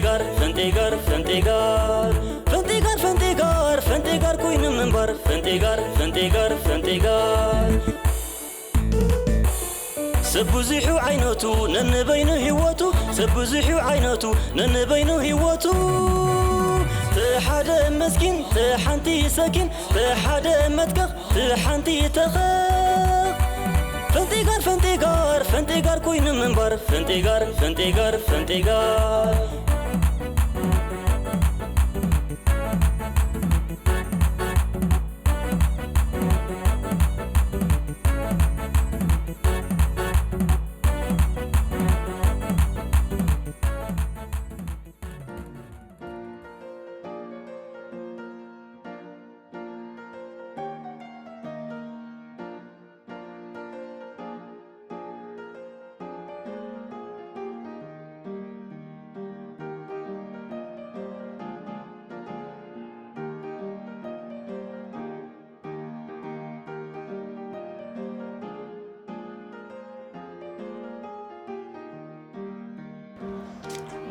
ጋር ፈንጤ ጋር ፈንጤ ጋር ፈንጤ ጋር ፈንጤ ጋር ፈንጤ ጋር ኮይኑ ምንባር ፈንጤ ጋር ፈንጤ ጋር ፈንጤ ጋር ሰብ ብዙሑ ዓይነቱ ነንበይኑ ህይወቱ ሰብ ብዙሑ ዓይነቱ ነንበይኑ ህይወቱ ተሓደ መስኪን ተሓንቲ ሰኪን ተሓደ መትከኽ ተሓንቲ ተኸኽ ፈንጢ ጋር ፈንጢ ጋር ፈንጢ ጋር ኮይኑ ምንባር ፈንጢ ጋር ፈንጢ ጋር ፈንጢ ጋር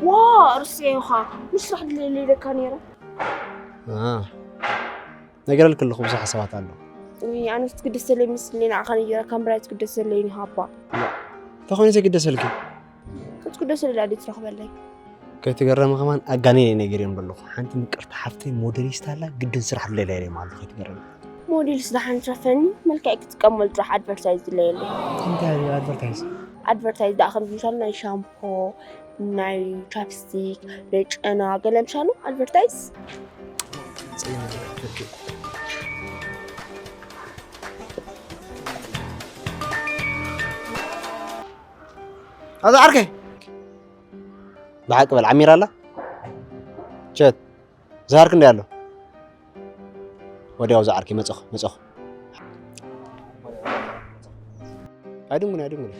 ዋ ርስኤኻ ምስ ስራሕ ድለየለ ኢለካ ነይረ። ነገረልክ ኣለኹ ብዙሕ ሓሳባት ኣሎ። ውይ ኣነስ ትግደሰለይ ምስለይ ንዓኻ ነይረ ካምብራይ ትግደሰለይ ንሃባ። ተኾይኑ ዘይግደሰልኪ ክትግደሰለይ ዳዲ ትረኽበለይ። ከይትገረሚ ከማን ኣጋኒነ ነጊረዮም ዘለኹ ሓንቲ ምቅርቲ ሓፍተይ ሞዴሊስት ኣላ ግድን ስራሕ ኣለላ ኢለዮም ኣለኹ ከይትገረሚ። ሞዴልስ ደሓን ትረፈኒ መልክዕ ክጥቀመሉ ጥራሕ ኣድቨርታይዝ ድለየለይ። እንታይ እዩ ኣድቨርታይዝ? ኣድቨርታይዝ ደኣ ከምዚ ምሳሉ ናይ ሻምፖ ናይ ቻፕስቲክ ናይ ጨና ገለ ምሻሉ ኣድቨርታይዝ ኣዛ ዓርከይ ብሓቂ በል ዓሚራ ኣላ ቸት ዝሃርክ እንዲ ኣሎ ወዲያው ዝዓርኪ መፀኹ መፀኹ ኣይድንጉን ኣይድንጉን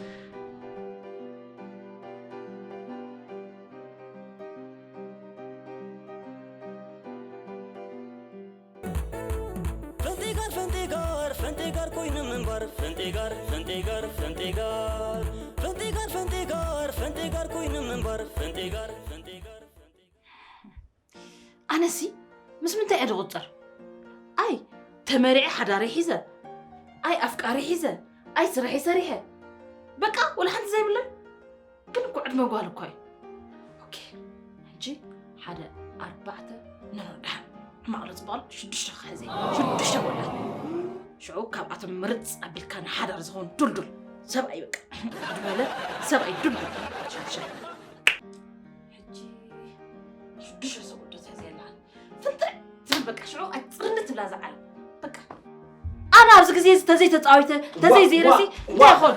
ፈንጢ ጋር ፈንጢ ጋር ፈንጢ ጋር ኮይኑ ምንባር ፈንጢ ጋር ፈንጢ ጋር ፈንጢ ጋር ፈንጢ ጋር ፈንጢ ጋር ፈንጢ ጋር ኮይኑ ምንባር ፈንጢ ጋር ፈንጢ ጋር ኣነሲ ምስ ምንታይ እየ ዝቑጸር? ኣይ ተመሪዐ ሓዳረይ ሒዘ፣ ኣይ ኣፍቃሪ ሒዘ፣ ኣይ ስርሐይ ሰሪሐ፣ በቃ ወላ ሓንቲ ዘይብለይ። ግን እኮ ዕድመ ጓል እኮ እዩ። ኦኬ ሕጂ ሓደ ኣርባዕተ ነረዳሕ ማቕሎ ጽባቕሎ ሽዱሽተ ክሕዘ ሽዱሽተ ወላ ሽዑ ካብኣቶም ምርጽ ኣቢልካ ንሓዳር ዝኸውን ዱልዱል ሰብኣይ በቃ ዕድመለ ሰብኣይ ዱልዱል ሻሻ ሕጂ ሽዱሽተ ሰብኡት ዶ ትሕዚ ኣለኻ? ፍንጥዕ ትብል በቃ ሽዑ ኣይ ጽርንት ትብላ ዝዓል በቃ ኣነ ኣብዚ ግዜ እዚ ተዘይ ተጻዊተ ተዘይ ዘይረሲ እንታይ ይኾን?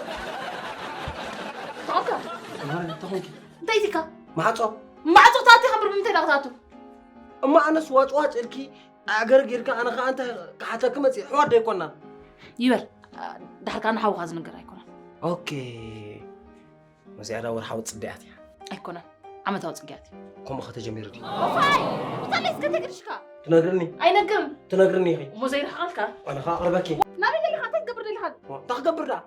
ተቐምካ እንታይ ኢልካ? ማዕጾ ማዕጾ ታቲ ከብር ብምንታይ ዳኽታቱ? እማ ኣነስ ዋጭዋጭ ኢልኪ ኣገር ጌርካ ኣነ ኸዓ እንታይ ክሓተኪ መጽእ ኣሕዋት ዶ ኣይኮናን? ይበል ዳሕርካ ንሓውኻ ዝንገር ኣይኮነን። ኦኬ መዚኣ ዳ ወርሓዊ ጽግያት እያ። ኣይኮነን ዓመታዊ ጽግያት እዩ። ከምኡ ኸተጀሚሩ ድዩ? ኦፋይ! ብጣዕሚ እስከ ተግርሽካ። ትነግርኒ? ኣይነግርም። ትነግርኒ ኢኺ። እሞ ዘይረሓቐልካ? ኣነ ኸዓ ኣቕርበኪ። ናበይ ደሊኻ? እንታይ ትገብር ደሊኻ? እንታይ ክገብር ደኣ?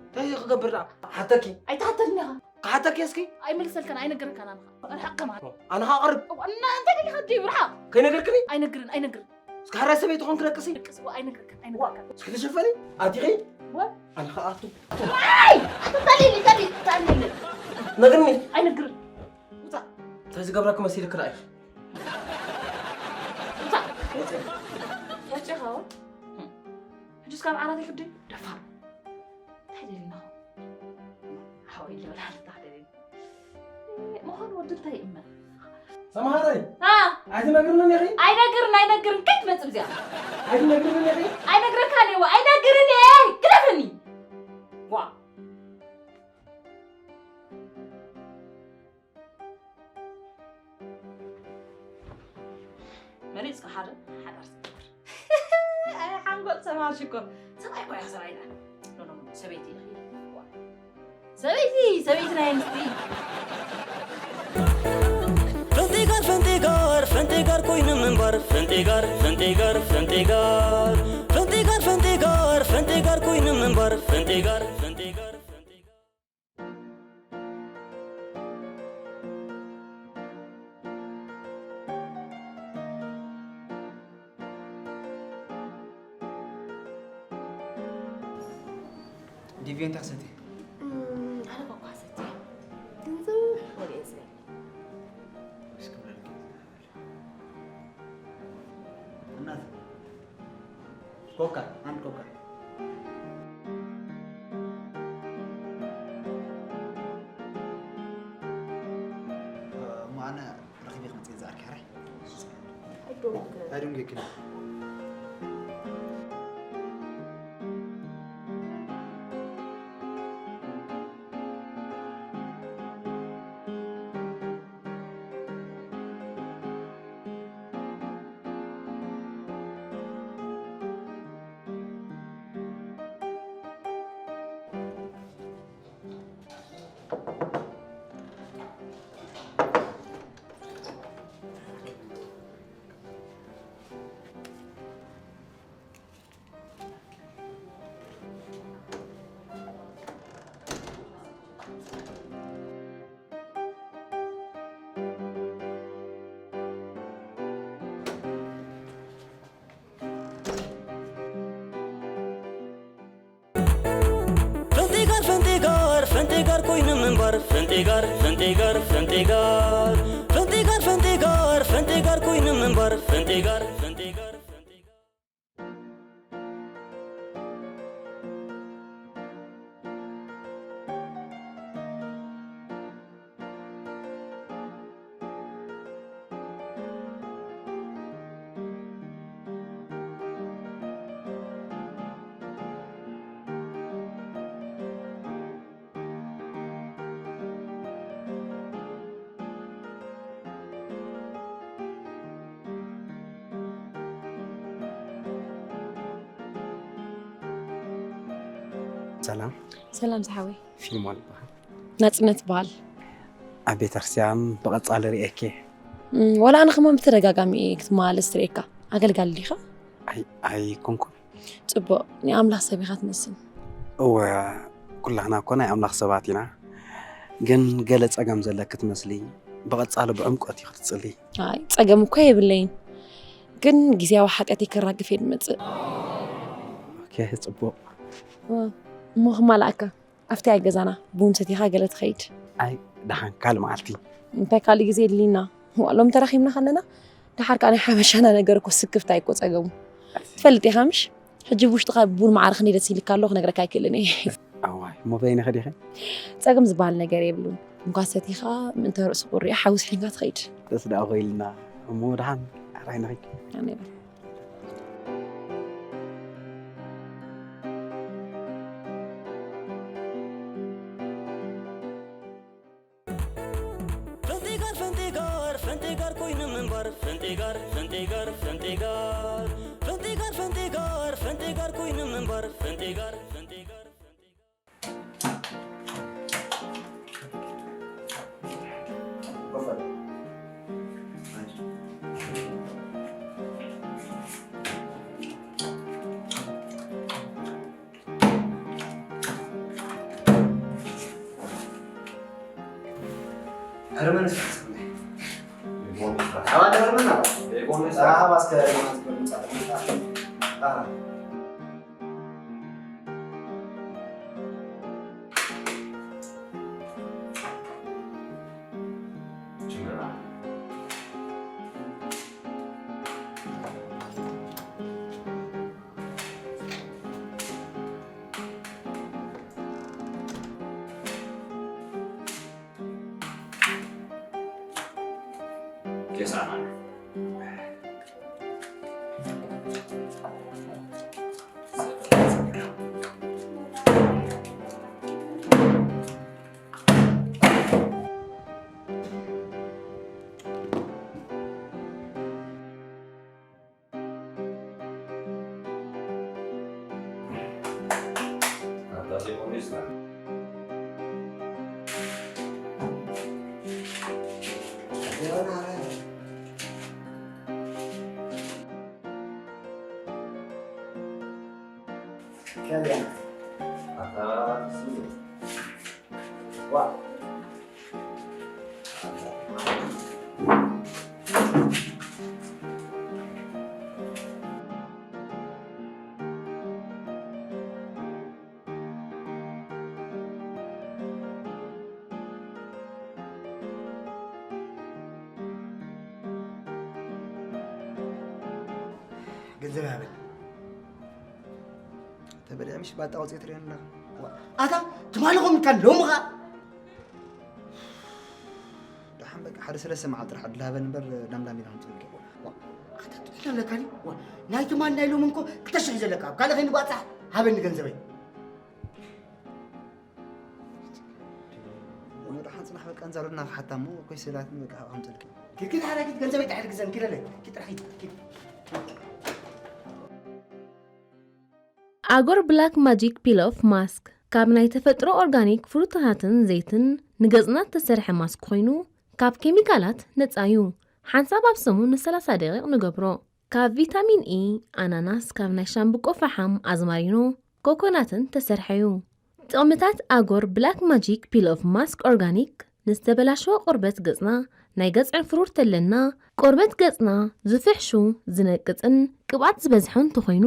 እንታይ ክገብር ደኣ? ሓተኪ። ኣይትሓተኒ ኢኻ። ክሓተኪ እስኪ። ኣይምልሰልካን ኣይነግረካን ኣነ ኸዓ። ርሓቕ ከማን። ኣነ ኸዓ ኣቕርብ። እንታይ ደሊኻ ድዩ ርሓቕ? ከይነገርክኒ? ኣይነግርን ኣይነግርን። እስኪ ሓራይ ሰበይቲ ኾንክ ደቅሲ። ደቅሲ ዋ ኣይነግርካን ኣይነግርካን። እስኪ ተሸፈኒ ኣቲኺ። ወ ኣነ ኸኣ ኣቱ። ኣይ ኣትታሊሊ ታሊ ታሊ። ነግርኒ። ኣይነግርን። ውጻእ። እንታይ ዝገብረኪ መሲልክ ደኣ ኢኺ። ውጻእ። ወጺኻ። ሕጂ እስካብ ዓራት ይሕድን ደፋር። እንታይ ደሊና? ሓወይ ልበል ሓንቲ ታሕደለኒ። ምዃኑ ወዲ እንታይ ይእመን? ሰምሃረይ ኣ ኣይትነግርንን ኢኺ? ኣይነግርን ኣይነግርን ከይትመጽእ እዚኣ። ኣይትነግርንን ኢኺ? ኣይነግረካን እየ ኣይነግርን እየ ግደፍኒ። ዋ መሪጽካ ሓደ ሓዳር ትገብር። ኣይ ሓንጎል ሰብኣይ ሽኮር ሰብኣይ እኮ እያ ሰብኣይ ኢላ። ኖ ኖ ኖ፣ ሰበይቲ ኢኺ። ሰበይቲ ሰበይቲ ናይ ኣንስቲ። ፈንጢጋር ፈንጢጋር ፈንጢጋር ኮይኑ ምንባር ፈንጢጋር ፈንጢጋር ፈንጢጋር ፈንጢጋር ፈንጢጋር ፈንጢጋር ኮይኑ ምንባር ፈንጢጋር ፈንጢጋር ፈንጢጋር ቪዮ እንታይ ክሰቲ? እም፣ ኣነ ኮካ ሰትየ። ግን ዝውሕ ወደ ዝብል። እስኪ ብለልኪ። እናት፣ ኮካ፣ አንድ ኮካ። እሞ ኣነ ረኺበ ክመጽእ ዝኣርኪ ሕራይ። ኣይዶንክ ኣይዶንክ ግን ፈንጢጋር ፈንጢጋር ፈንጢጋር ኮይኑ ምንባር ፈንጢጋር ፈንጢጋር ፈንጢጋር ፈንጢጋር ፈንጢጋር ፈንጢጋር ኮይኑ ምንባር ፈንጢጋር ፈንጢጋር ፈንጢጋር ሰላም ሰላም ዝሓወይ ፊልሞን ይበሃል። ናጽነት በሃል ኣብ ቤተክርስትያን ብቐጻሊ ርእየኪ። እም፣ ዋላ ኣነ ከማን ብተደጋጋሚ እየ ክትመላለስ ትርእየካ። ኣገልጋሊ ዲኻ? ኣይ ኣይኮንኩን። ጽቡቕ፣ ናይ ኣምላኽ ሰብ ኢኻ ትመስል። እወ ኩላህና እኮ ናይ ኣምላኽ ሰባት ኢና። ግን ገለ ጸገም ዘለኪ ትመስሊ። ብቐጻሊ ብዕምቆት እዩ ክትጽሊ። ኣይ ጸገም እኮ የብለይን። ግን ግዜያዊ ሓጢኣተይ ከራግፍ እየ ዝመጽእ። ኦኬ ጽቡቕ። እሞ ክማላኣካ ኣብቲ ኣይ ገዛና ቡን ሰቲኻ ገለ ትኸይድ። ኣይ ደሓን ካልእ መዓልቲ። እንታይ ካልእ ግዜ የድልይና። ዋእ ሎም ተራኺብና ከለና ደሓር ከኣ ናይ ሓበሻና ነገር እኮ ስክፍታ እዩ እኮ ጸገሙ። ትፈልጥ ኢኻ ምሽ? ሕጂ ብውሽጥኻ ቡን መዓር ክንደይ ደስ ኢልካ ኣሎ ክነግረካ ኣይክእልን እየ። ኣዋይ እሞ በይንኺ ዲኺ? ጸገም ዝበሃል ነገር የብሉን። እንኳ ሰቲኻ ምእንተ ርእሲ ቁሪ ሓዊ ስሒንካ ትኸይድ። ደስ ደኣ ኮይልና እሞ ደሓን ሕራይ ንኺድ። ኣሜን። ፈንጢጋር ፈንጢጋር ፈንጢጋር ኮይኑ ምንባር ፈንጢጋር ፈንጢጋር ፈንጢጋር ፈንጢጋር ፈንጢጋር ፈንጢጋር ኮይኑ ምንባር ፈንጢጋር ፈንጢጋር Herman ist das nicht. Aber der Herman aber. Aha, was der Herman ist mit dem Aha. ገንዘብ ሃበኒ። ተበሊዐ ምሽ ባጣ ወፂኦ ትሪኦ ኣለኻ። ኣታ ትማሊ ኾም ኢልካ ሎሚ ኸዓ። ደሓን በቃ ሓደ ሰለስተ መዓልቲ ጥራሕ ዕድል ሃበኒ እምበር ዳምዳም ኢለ ከምፅእ ኢልካ። ኣታ ጥዕና ኣለካ ድዩ? ዋ፣ ናይ ትማሊ ናይ ሎሚ እኮ ክልተ ሽሕ እዩ ዘለካ። ኣብ ካልእ ከይንባፃሕ ሃበኒ ገንዘበይ። እሞ ደሓን ፅናሕ በቃ እንዛሎና ክሓታ እሞ ኮይሰላት በቃ ከምፅልክ። ኪድ ኪድ ሓዳ ኪድ ገንዘበይ ጥራሕ ግዘን ኪድ ኣለይ። ኪድ ጥራሕ ኪድ ኪድ። ኣጎር ብላክ ማጂክ ፒል ኦፍ ማስክ ካብ ናይ ተፈጥሮ ኦርጋኒክ ፍሩታታትን ዘይትን ንገጽና እተሰርሐ ማስክ ኮይኑ ካብ ኬሚካላት ነጻ እዩ። ሓንሳብ ኣብ ሰሙን ንሰላሳ ደቂቕ ንገብሮ። ካብ ቪታሚን ኢ፣ ኣናናስ፣ ካብ ናይ ሻምብቆ ፈሓም፣ ኣዝማሪኖ፣ ኮኮናትን ተሰርሐ እዩ። ጥቕምታት ኣጎር ብላክ ማጂክ ፒል ኦፍ ማስክ ኦርጋኒክ ንዝተበላሸወ ቆርበት ገጽና፣ ናይ ገጽ ዕንፍሩር ተለና፣ ቆርበት ገጽና ዝፍሕሹ፣ ዝነቅጽን ቅብኣት ዝበዝሖ እንተኾይኑ፣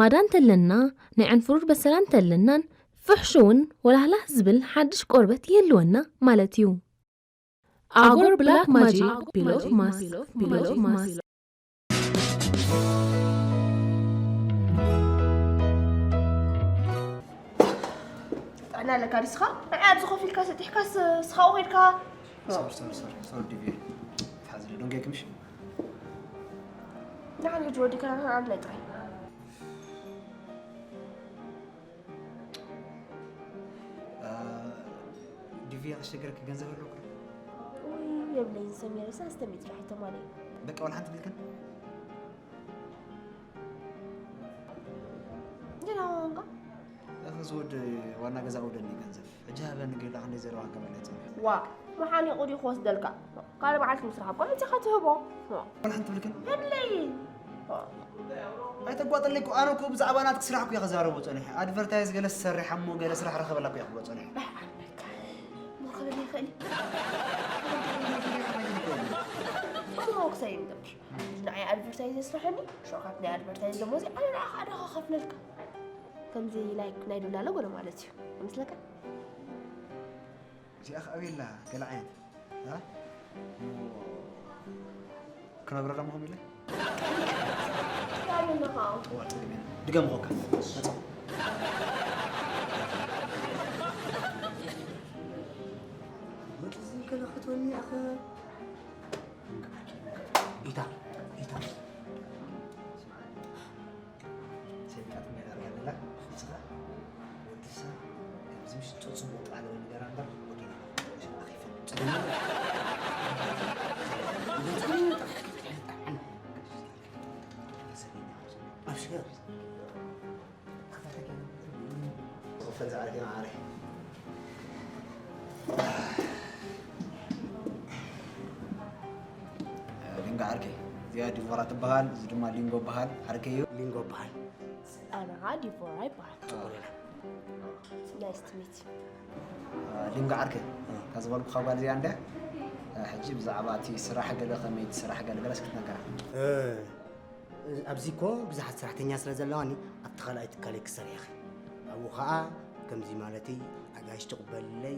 ማዳ እንተለና፣ ናይ ዕንፍሩር በሰላ እንተለናን ፍሕሹውን ወላህላህ ዝብል ሓድሽ ቆርበት ይህልወና ማለት እዩ። ኣጎር ብላክ ማጂክ ፒል ኦፍ ማስክ ፒል ኦፍ ማስክ ጥዕና ኣለካ ድስኻ? ንዓይ ኣብዚ ኮፍ ኢልካ ሰጢሕካስ ስኻኡ ኸድካ። ሶሪ ሶሪ ሶሪ ሶሪ ዲቪ ትሓዝለ ዶንጌ ክምሽ ንዓን ሕጂ ወዲካ ንዓን ናይ ጥራይ ዲቪ ከሸገረክ ገንዘብ ኣለኩ ውይ የብለይን ሰሚረ ሰለስተ ሚእቲ ጥራሕ ተማለይ በቃ ወላ ሓንቲ ብልክን ሌላ ዋንጋ እዚ ወዲ ዋና ገዛ ወደኒ ገንዘብ ሕጂ ሃበኒ ገላ ክንደይ ዘለዋ ገበለት ዋ መሓኒቑ ድዩ ክወስደልካ ካልእ በዓልቲ ምስራሕ እኮ መፂኻ ትህቦ ወላ ሓንቲ ብልክን የብለይን ኣይተጓጠለይ እኮ ኣነ እኮ ብዛዕባ ናትክ ስራሕ እኮ እየ ክዛረቦ ፀኒሐ ኣድቨርታይዝ ገለ ዝሰርሕ እሞ ገለ ስራሕ ረኸበላ እኮ እየ ክብሎ ፀኒሐ ሞርኸበል ይኽእል እሞ ክሳይ ይምገብር ንዓይ ኣድቨርታይዝ የስርሐኒ ሸውካት ናይ ኣድቨርታይዝ ደሞዚ ኣነ ንዓኻ ኣደ ከኸፍለልካ ከምዚ ናይ ናይ ዶላለ ጎነ ማለት እዩ ይመስለካ እዚኣ ከዓ ቤላ ገለ ዓይነት እ? ክነብረ ደሞ ከሚለ ያለና ከዓ ድገም ኾካ መፃ ወደዚ ገለ ክትወኒ ኣኸ ኢታ ኢታ ሰይጣን መዳርያ ብላ ንስኻ ወድሳ ከምዚ ምሽ ፅቡቅ ጣለወ ንገራ እምበር ወዲና ኣብሽር ክፈል ዝዓርኪ ማዓረይ ሊንጎ ዓርከይ እዚኣ ዲቦራ ትበሃል እዚ ድማ ሊንጎ በሃል ዓርከይ እዩ ሊንጎ በሃል ኣነ ኸዓ ዲቦራ ይበሃል ናይስ ቱ ሚት ሊንጎ ዓርከይ ካብ ዝበልኩኻ ጓል እዚኣ እንድያ ሕጂ ብዛዕባ እቲ ስራሕ ገለ ከመይ እቲ ስራሕ ገለ ገለ እስኪ ትነገራ ኣብዚ እኮ ብዙሓት ሰራሕተኛ ስለ ዘለዋኒ ኣብቲ ካልኣይ ትካለይ ክሰርሕ ኢኺ ኣብኡ ከዓ ከምዚ ማለተይ ኣጋይሽ ትቕበልለይ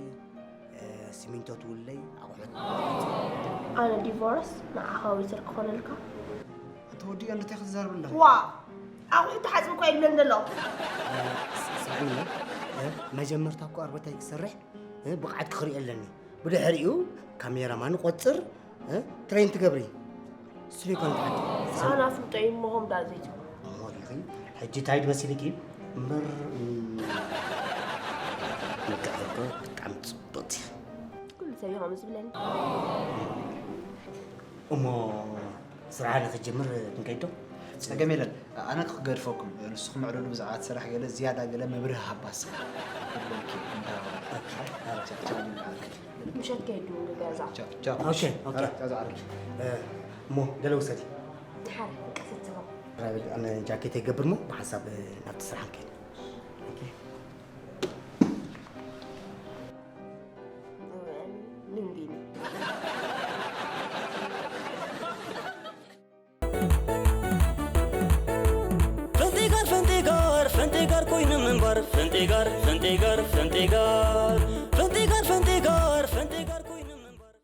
ሲሚንቶ ትውለይ ኣቑሑት ኣነ ዲቮርስ ንዓኻ ዊትር ክኾነልካ ተወዲኡ እንታይ ክትዛረብ ኣለኻ ዋ ኣቑሑት ተሓፅብ እኮ ይብለን ዘሎ ስምዕኒ መጀመርታ እኮ ኣርበታይ ክሰርሕ ብቕዓት ክኽርኢ ኣለኒ ብድሕሪኡ ካሜራማን ቆፅር ትሬን ትገብሪ ስሪኮን ትሓቲ ሳና ፍልጦ ይሞሆም ዳል ዘይትብሉ ሞሪኺ ሕጂ እንታይ ድመሲልኪ እምበር ምቅዕርኮ ብጣዕሚ ፅቡቅቲ ኩሉ ሰብ ይኸም ዝብለኒ እሞ ስራሕ ንክጅምር ክንከይዶ ፀገም የለን ኣነ ክገድፈኩም ንስኹም ዕደሉ ብዛዕባ እቲ ስራሕ ገለ ዝያዳ ገለ መብርህ ሃባስ ምሸት ከይዱ ገዛ እሞ ገለ ውሰዲ ድሓር ቀስት ጃኬት ይገብር ሞ ብሓንሳብ ናብቲ ስራሕ ንከይድ ልምዲኒ ፈንጢጋር ፈንጢጋር ፈንጢጋር ኮይኑ ምንባር ፈንጢጋር ፈንጢጋር ፈንጢጋር ፈንጢጋር ፈንጢጋር ፈንጢጋር ኮይኑ ምንባር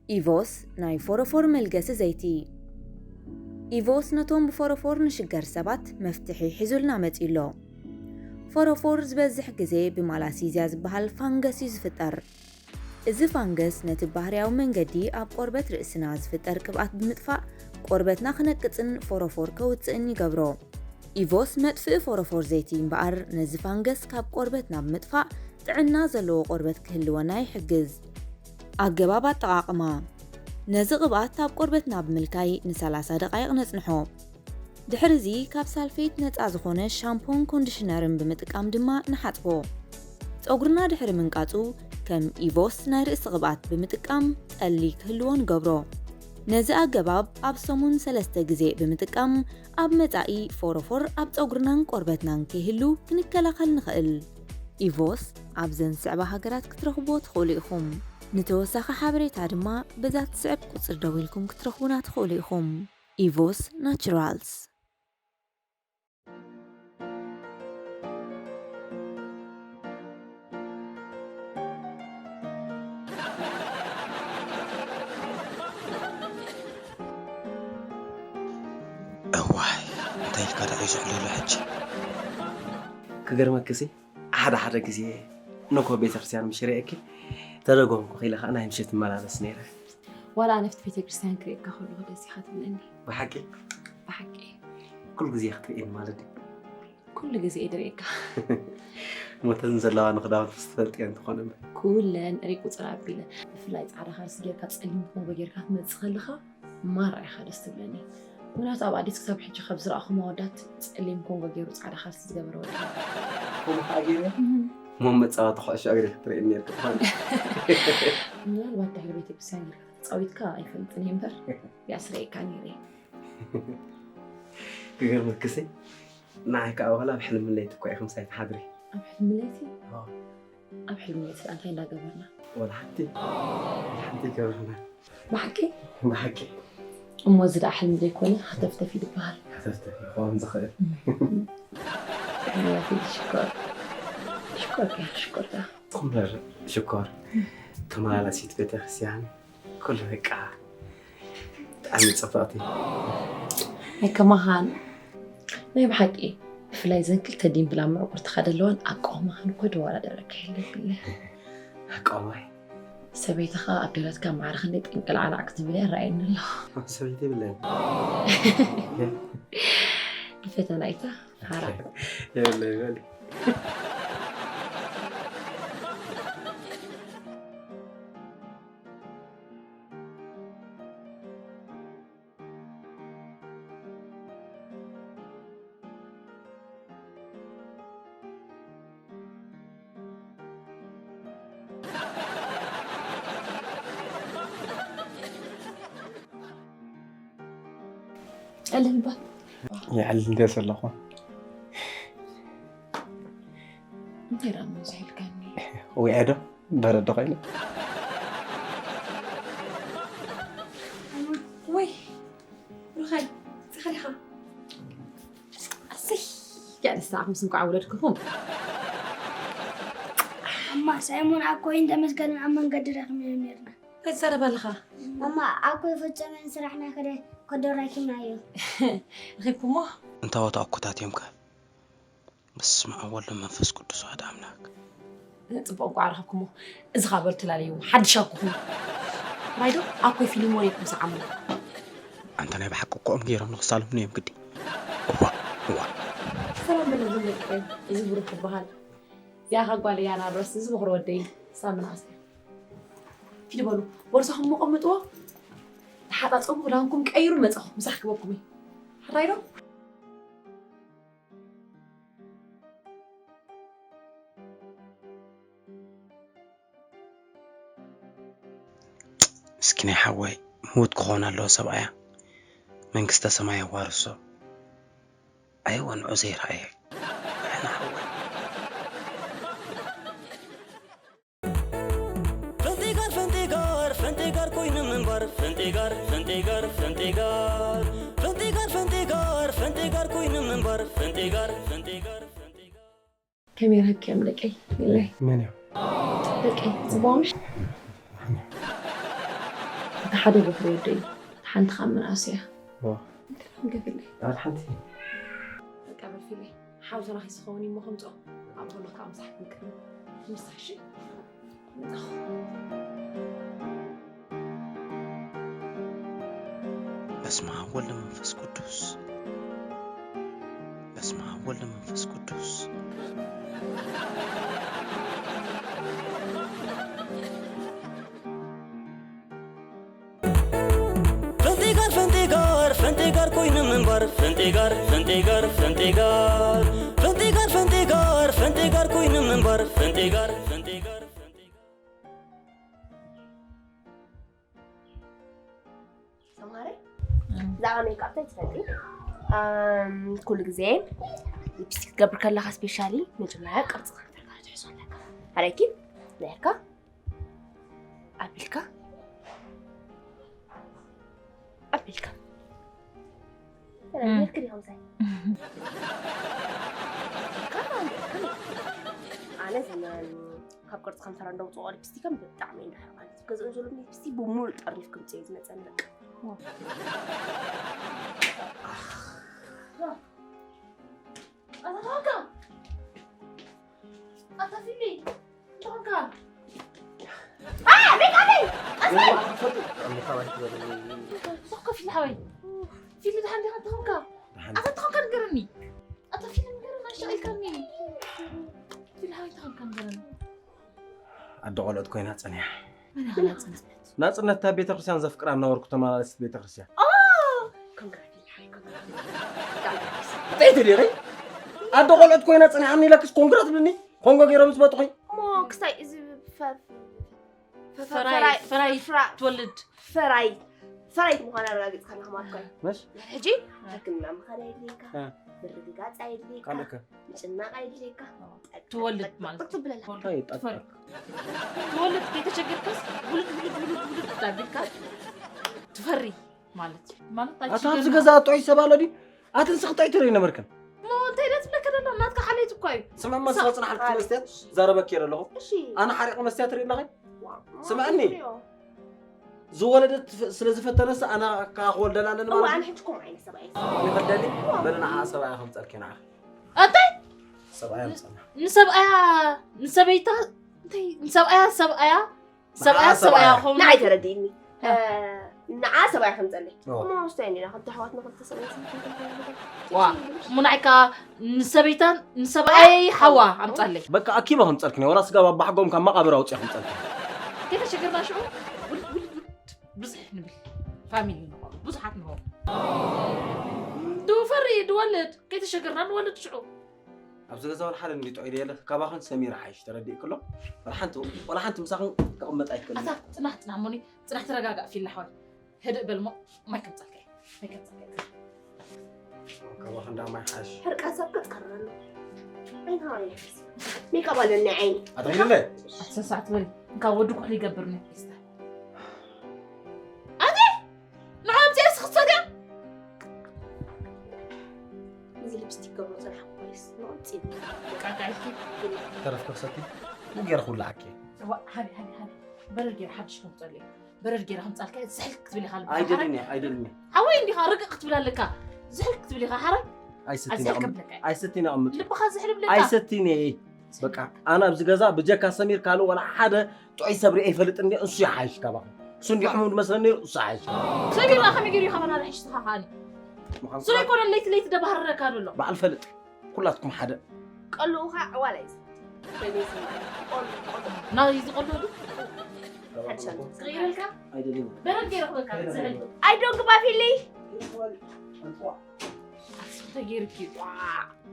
ኢቮስ ናይ ፎሮፎር መልገሲ ዘይቲ። ኢቮስ ነቶም ብፎሮፎር ንሽገር ሰባት መፍትሒ ሒዙልና መጺኡ ኣሎ። ፎሮፎር ዝበዝሕ ግዜ ብማላሲዝያ ዝበሃል ፋንገስ እዩ ዝፍጠር። እዚ ፋንገስ ነቲ ባህርያዊ መንገዲ ኣብ ቆርበት ርእስና ዝፍጠር ቅብኣት ብምጥፋእ ቆርበትና ክነቅጽን ፎሮፎር ከውጽእን ይገብሮ። ኢቮስ መጥፍኢ ፎሮፎር ዘይቲ እምበኣር ነዚ ፋንገስ ካብ ቆርበትና ብምጥፋእ ጥዕና ዘለዎ ቆርበት ክህልወና ይሕግዝ። ኣገባብ ኣጠቓቕማ። ነዚ ቅብኣት ኣብ ቆርበትና ብምልካይ ን30 ደቓይቕ ነጽንሖ። ድሕርዚ ካብ ሳልፌት ነጻ ዝኾነ ሻምፖን ኮንዲሽነርን ብምጥቃም ድማ ንሓጽቦ። ጸጉርና ድሕሪ ምንቃጹ ከም ኢቮስ ናይ ርእሲ ቅብኣት ብምጥቃም ጠሊ ክህልዎ ንገብሮ። ነዚ ኣገባብ ኣብ ሰሙን ሰለስተ ግዜ ብምጥቃም ኣብ መጻኢ ፎሮፎር ኣብ ጸጉርናን ቆርበትናን ከይህሉ ክንከላኸል ንኽእል። ኢቮስ ኣብዘን ዝስዕባ ሃገራት ክትረኽብዎ ትኽእሉ ኢኹም። ንተወሳኺ ሓበሬታ ድማ በዛ ትስዕብ ቁጽሪ ደዊልኩም ክትረኽቡና ትኽእሉ ኢኹም። ኢቮስ ናቹራልስ። እዋይ እንታይ ኢልካ ደኣ እዩ ዝዕለሉ ሕጂ? ክገርመክሲ ሓደ ሓደ ግዜ ነኮ ቤተክርስትያን ምሽ ርእየኪ ተደጎምኩ ኢለ ከዓ ናይ ምሸት እመላለስ ነይረ። ዋላ ኣነ ኣብቲ ቤተክርስትያን ክርእየካ ከለኹ ደስ ኢኻ ትብለኒ። ብሓቂ? ብሓቂ። ኩሉ ግዜ ክትርእየኒ ማለት ድዩ? ኩሉ ግዜ እየ ድርእየካ። እሞ እተን ዘለዋኒ ክዳውንትስ ትፈልጥየን ትኾን እምበር። ኩለን እርይ ቁፅር ኣቢለ ብፍላይ ፃዕዳ ካልሲ ጌርካ ፀሊም ኮንጎ ጌርካ ክትመፅእ ከለኻ ማራ ኢኻ ደስ ትብለኒ። ምኽንያቱ ኣብ ኣዲስ ክሳብ ሕጂ ካብ ዝረኣኹም ኣወዳት ፀሊም ኮንጎ ጌሩ ፃዕዳ ካልሲ ዝገበረ ወዲ የለን። ከምኡ ከዓ ገይረ እሞ መፃወቲ ኩዕሾ እግሪ ክትርእየኒ ነይርኪ ትኾኒ። ምናልባት ድሕሪ ቤተክርስትያን ጌርካ ተተፃዊትካ ኣይፈልጥን እየ እምበር ያስረየካ ነይረ። ክገርመክሲ ንዓይ ከዓ ዋላ ኣብ ሕልሚ ለይቲ እኳ ኢኺ ምሳይ ትሓድሪ። ኣብ ሕልሚ ለይቲ? ኣብ ሕልሚ ለይቲ ደኣ እንታይ እንዳገበርና? ዋላ ሓንቲ ዋላ ሓንቲ ኣይገበርና። ብሓቂ? ብሓቂ። እሞ እዚ ደኣ ሕልሚ ዘይኮነ ሃተፍተፍ እዩ ዝበሃል። ሃተፍተፍ እዩ ክኸውን ዝኽእል። ሽኮር ሽኮር ከ ሽኮር ከ። ቁምበር ሽኮር ተመላላሲት ቤተክርስትያን ኩሉ በቃ ብጣዕሚ ፅብቕቲ። ናይ ከማኻን ናይ ብሓቂ ብፍላይ ዘን ክልተ ዲምብላ ምዕቁር ትኻ ደለዋን ኣቃውማኽን እኮ ደዋላ ደረካ የለን ብለ ኣቃውማይ ሰበይትኻ ኣብ ደረትካ ማዕረ ክንደይ ጥንቅልዓላዕ ክትብል እያ ረኣየኒ ኣለኹ። ሰበይቲ የብለይን። ንፈተና ኢታ ሓራ። የብለይ በል። ቀልል ባል ይዕል እንድየ ዘለኹ እንታይ ደኣ እሞ ዝሕልካኒ ወይ ዕዶ በረዶ ኮይኑ ወይ ሩኻይ ጽኸሪኻ ኣሰይ ያደስታ ኣኹምስ እንኳዕ ወለድክኹም እማ ሳይሞን ኣኮይን ተመስገንን ኣብ መንገዲ ረኺብናዮም ነርና። እንታይ ትዛረብ ኣለኻ? እማ ኣኮይ ፈጸመን ስራሕና ከደ ከዶ ራኪብናዮ። ረኺብኩሞ? እንታዎት ኣኮታት እዮም ከ? በስመ ኣብ ወወልድ ወመንፈስ ቅዱስ ኣሐዱ ኣምላክ። ጽቡቕ እንኳዕ ረኸብኩሞ። እዚ ኸኣ በሉ ተላለይዎ ሓድሽ ኣኮኹም። ራይዶ ኣኮይ ፊሊሞን ኢልኩም ሰዓምዎ። ኣንታ ናይ ብሓቂ እኮ ኦም ገይሮም ንኽሳለሙኒ እዮም ግዲ። እዋእ እዋእ። ሰላም በሎም እዞም ደቂ እዚ ብሩኽ ይበሃል። እዚኣ ኸ ጓል እያ ናብረስ እዚ ምኽሪ ወደይ ሳብ ምንኣስ እያ። ኪዱ በሉ ቦርሳኹም እሞ ቀምጥዎ። ተሓጻጸቡ ክዳንኩም ቀይሩ መጻኹ ምሳሕ ክበኩም እዩ። ሕራይ ዶ? ምስኪናይ ሓወይ ምዉት ክኾን ኣለዎ ሰብኣያ መንግስተ ሰማይ የዋርሶ ኣይወንዖ ዘይረኣየ ዓና ሓወይ ፈንጢጋር ፈንጢጋር ፈንጢጋር ኮይኑ ምንባር ፈንጢጋር ፈንጢጋር ፈንጢጋር ፈንጢጋር ፈንጢጋር ፈንጢጋር ኮይኑ ምንባር ፈንጢጋር ፈንጢጋር ከመይ ረኪቦም ደቀይ? ኢለይ። መን እዮም? ደቀይ ጽቡቕ ምሽ? ሓደ ቦኽሪ ወደይ፣ ሓንቲ ካብ ምንኣስ እያ። ዋ። እንታይ ገፊለይ? ኣር ሓንቲ። በቃ በፊለይ። ሓው ተራኺ ዝኸውን እሞ ከምፅኦ። ኣብ ጎኖ ከዓ ምሳሕ ክንቅርብ። ምሳሕ እሺ? መጣኹ። በስመ አብ ወወልድ ወመንፈስ ቅዱስ። በስመ አብ ወወልድ ወመንፈስ ቅዱስ። ፈንጢጋር ፈንጢጋር ፈንጢጋር ኮይኑ ምንባር ፈንጢጋር ፈንጢጋር ፈንጢጋር ፈንጢጋር ፈንጢጋር ፈንጢጋር ኮይኑ ምንባር ፈንጢጋር ፈንጢጋር ፈንጢጋር ሰምሃረ ብዛዕባ ሜክኣፕ እንታይ ትፈልጢ? ኣም፣ ኩሉ ግዜ ሊፕስቲክ ክትገብር ከለኻ ስፔሻሊ መጀመርያ ቅርፂ ከንፈርካ ክትሕዞ ኣለካ። ኣረኪ ነርካ ኣቢልካ ኣቢልካ ነርክ ዲኹም ሳይ ኣነ ዘመን ካብ ቅርፂ ከንፈራ እንደውፅኦ ሊፕስቲከን ብጣዕሚ እንዳሕርቃ ገዝኦ ዘሎ ሊፕስቲ ብሙሉ ጠርኒፍ ክምፅእ እዩ ዝመፀኒ በቃ ኣታኻ ኣታ ፊሊ እንተኾንካ ሶኮ ፊሊ ሓወይ ፊሊ ድሓን ዲኻ እንተኾንካ ኣታ እንተኾንካ ንገረኒ ኣታ ፊሊ ንገረኒ ኣሻቒልካኒ ፊሊ ሓወይ እንተኾንካ ንገረኒ ኣደ ቆልዑት ኮይና ፀኒሓ መን ያህል ጽንፈት ናፅነት እታ ቤተክርስትያን ዘፍቅራ እናበርኩ ተመላለስት ቤተክርስትያን እንታይ ትልሪ ኣደ ቆልዑት ኮይና ፀኒሓኒ ኢለክስ ኮንግራ ትብልኒ ኮንጎ ገይሮም ዝመጥኹኝ እሞ ክሳይ እዚ ፈ- ፈ- ፈራይ ፈራይ- ፈራይ ፍራ- ትወልድ ፈራይ ፈራይት ምዃና ኣረጋጊፅካ ኣለካ ማለት ኮይ መሽ ሕጂ ሕክምና ምኻድ ኣየድልየካ እ። ምርግጋፅ ኣየድልየካ ካልእከ ምጭናቕ ኣየድልየካ ትወልድ ማለት ትብለላ እንታይ ይጣጣል ትወልድ ከይተሸገርካስ ውልድ ውልድ ውልድ ውልድ እንዳቢልካ ትፈሪ ማለት እዩ። ማለት ኣታ ኣብዚ ገዛ ጥዑይ ሰብ ኣሎ ድዩ ኣቲ ንስኺ ጥዑይ ትርኢ ነበርክን እንታይ ዳ ትብለካ ደሎ ናትካ ሓለይት እኳ እዩ ስምዕ መስሎ ፅናሕ ልክቲ መስትያት ዛረበኪ ኣለኹ እሺ ኣነ ሓሪቕ መስትያት ርኢ ኣለኸ ዋ- ስምዕኒ። ዋ- ዝወለደት ስለ ዝፈተነስ ኣና ከዓ ክወልደላ ኣለኒ እዋ ማለት ኣነ እዩ ሕጂ ከምኡ ዓይነት ሰብኣይ ይኸደሊ በለ ንዓ ሰብኣያ ከምፀልኪ ንዓ እንታይ ሰብኣያ ምፀና ንሰብኣያ ንሰበይታ እንታይ ንሰብኣያ ሰብኣያ ሰብኣያ ንዓ ሰብኣያ ሰብኣያ። ኾም ንዓይ ተረዲእኒ እ። ንዓ ሰብኣያ ከምፀለይ ኦ። እሞ ስታይ ኢና ክልተ ኣሕዋትና ክልተ ሰብኣይ ዋ እሞ ንዓይ ከዓ ንሰበይታን ንሰብኣይ ሓዋ ኣምፃለይ በቃ ኣኪባ ከምፀልኪ ወላ ስጋ ባባሕጎም ካብ መቃብር ኣውፅያ ከምፀልኪ ከይተሸገርና ሽዑ ውልድ ውልድ ውልድ ብዙሕ ንብል ፋሚሊ ንኾኑ ብዙሓት ንኾኑ ድውፈሪ ድወልድ ከይተሸገርና ንወልድ ሽዑ ኣብዚ ገዛ ወላ ሓደ እንዲ ጥዑይ የለ ካባኽን ሰሚራ ሓይሽ ተረዲእክሎ ወላ ሓንቲ ወላ ሓንቲ ምሳኽን ክቕመጥ ኣይክእልን ኣታ ፅናሕ ፅናሕ ሞኒ ፅናሕ ተረጋጋእ ፊላ ሓወይ ህድእ በል ሞ ማይ ከምፀልካ እየ ማይ ከምፀልካ እየ ካባኽን ዳ ማይ ሓይሽ ሕርቃ ሰብ ክትቀርበሉ ዓይንካ ማለት ሜካብ ኣለኒ ዓይኒ ኣትሪለ ኣትሰሳዕ ትበል እንካ ወዲ ኩሕሊ ይገብር ነ ፌስታ ኣቲ ንዓ ኣምፅያ ስክሰት እያ እዚ ሊፕስቲክ ገብሮ ፅራሕ ኮይስ ንቕፂ ቃቃ ኢልኪ ተረፍከ ክሰቲ ገይረ ክውልዓኪ እዋ ሃዲ ሃዲ ሃዲ በረድ ገይረ ሓድሽ ከምፀሉ እየ በረድ ገይረ ከምፃልካ እየ ዝሕል ክትብል ኢኻ ልብኻ ኣይደልን እየ ኣይደልን እየ ሓወይ እንዲኻ ርግእ ክትብል ኣለካ ዝሕል ክትብል ኢኻ ሓራይ ኣይሰቲን ኣዝሕል እቕምጥ ከብለካ እየ ኣይሰቲን እቕምጥ ልብኻ ዝሕል ብለካ ኣይሰቲን እየ በቃ ኣነ ኣብዚ ገዛ ብጀካ ሰሚር ካልእ ወላ ሓደ ጥዑይ ሰብ ርአ ይፈልጥ እንዲ እሱ ይሓይሽ ካባኹም እሱ እንዲ ሕሙም ዝመስለኒ እሱ ይሓይሽ ሰሚርና ከመይ ገይሩ እዩ ካባና ርሕሽትኻ ከዓኒ ስለ ይኮነ ለይቲ ለይቲ ደባህረካ ደሎ በዓል ፈልጥ ኩላትኩም ሓደ ቀልኡ ከዓ ዕዋላ እዩ ናይ ዝቆሎ ዱ ሓድሻ ዝቕይረልካ ኣይደልን በረድ ገይረ ክበልካ ዝሕል ኣይዶንግ ባፊለይ ተገይርኪ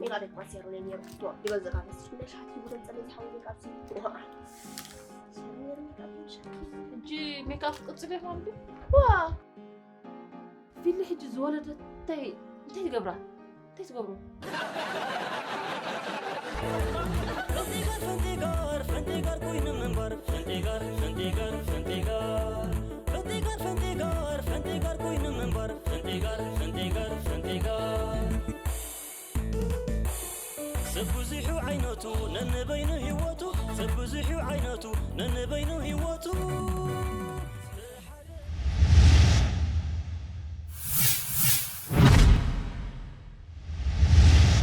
ሜካ ደክ ማሴሩ ነኝ ሩክቶ ይበዘካ ፈስሽ ምለሽ ሓኪ ብገንጸለ ዝሓው ሜካ ብሲ ሕጂ ሜካፕ ትቅፅል ኢኻ ማለት ዋ ፊሊ ሕጂ ዝወለደት እንታይ እንታይ ትገብራ እንታይ ትገብሩ ፈንቲጋር ፈንቲጋር ፈንቲጋር ኮይኑ ምንባር ፈንቲጋር ፈንቲጋር ፈንቲጋር ፈንቲጋር ፈንቲጋር ፈንቲጋር ኮይኑ ምንባር ፈንቲጋር ፈንቲጋር ፈንቲጋር ሰብ ብዙሑ ዓይነቱ ነንበይኑ ህይወቱ ሰብ ብዙሑ ዓይነቱ ነንበይኑ ህይወቱ